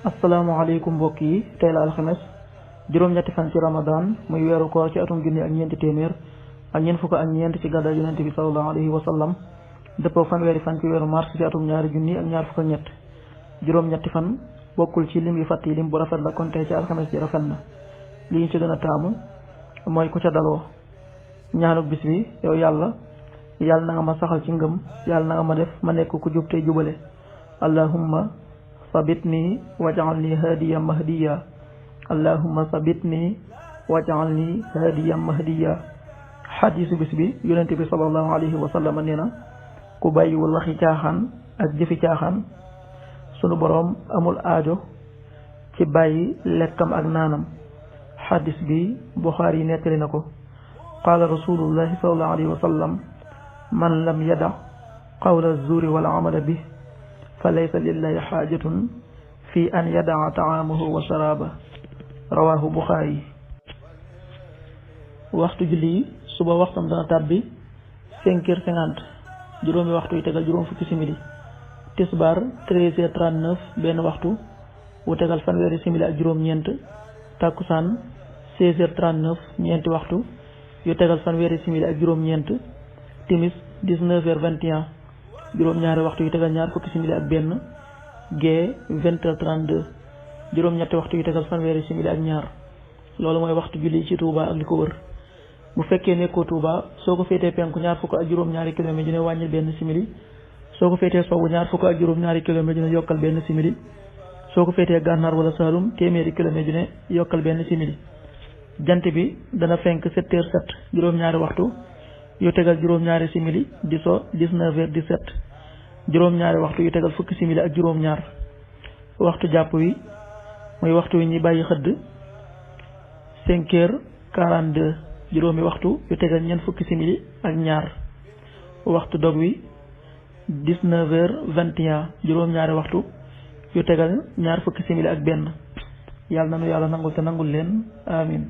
asalaamaaleykum mbokk yi tey la alxames juróom-ñetti fan ci ramadan muy weeru koor ci atum junni ak ñeenti téeméer ak ñeent fukk ak ñeent ci gàddaay yonent bi sallallahu alayhi wa sallam dëppoo fanweeri fan ci weeru mars ci atum ñaari junni ak ñaar fukk ak ñett juróom-ñetti fan bokkul ci lim yi fàtt yi lim bu rafet la kon tey ci alxames ji rafet na li ñu ci gën a taamu mooy ku ca daloo ñaanuk bis bi yow yàlla na nga ma saxal ci ngëm yàlla na nga ma def ma nekk ku jub tey jubale allahumma sabitni waj'alni hadiyan mahdiya allahumma sabitni waj'alni hadiyan mahdiya xadiisu bis bi yonente bi sallallahu alayhi wa sallam nee na ku bàyyiwul waxi caaxaan ak jëfi caaxaan sunu boroom amul aajo ci bàyyi lekkam ak naanam xadis bi Buxaari yi nettali na ko qaala rasulullahi sallallahu alayhi wa sallam man lam yada qawla zuuri wal amala bi fa laysa lillahi xaajatun fi an yadaa taamahu wa sharaaba rawaahu Buxaari. waxtu julli suba waxtam dana tàbbi 5h50 juróomi waxtu yi tegal juróom fukki simili tisbaar 13h39 benn waxtu wu tegal fanweeri simili ak juróom-ñeent takkusaan 16h39 ñeenti waxtu yu tegal fanweeri simili ak juróom-ñeent timis 19h21 juróom-ñaari waxtu yu tegal ñaar fukki simili ak benn gee 20h32 juróom-ñetti waxtu yu tegal fanweeri simili ak ñaar loolu mooy waxtu julli ci Touba ak li ko wër. bu fekkee nekkoo Touba soo ko féetee penku ñaar fukk ak juróom-ñaari kilomètre dina wàññil benn simili soo ko féetee sowwu ñaar fukk ak juróom-ñaari kilomètre dina yokkal benn simili soo ko féetee gànnaar wala Saalum téeméeri kilomètre dina yokkal benn simili jant bi dana fenk 7h07 juróom-ñaari waxtu yu tegal juróom-ñaari simili di so 19h17 juróom-ñaari waxtu yu tegal fukki simili ak juróom-ñaar waxtu jàpp wi muy waxtu wi ñuy bàyyi xëdd 5h42 juróomi waxtu yu tegal ñeent fukki simili ak ñaar waxtu dog wi 19h21 juróom-ñaari waxtu yu tegal ñaar fukki simili ak benn yàlla na nu yàlla nangul te nangul leen amin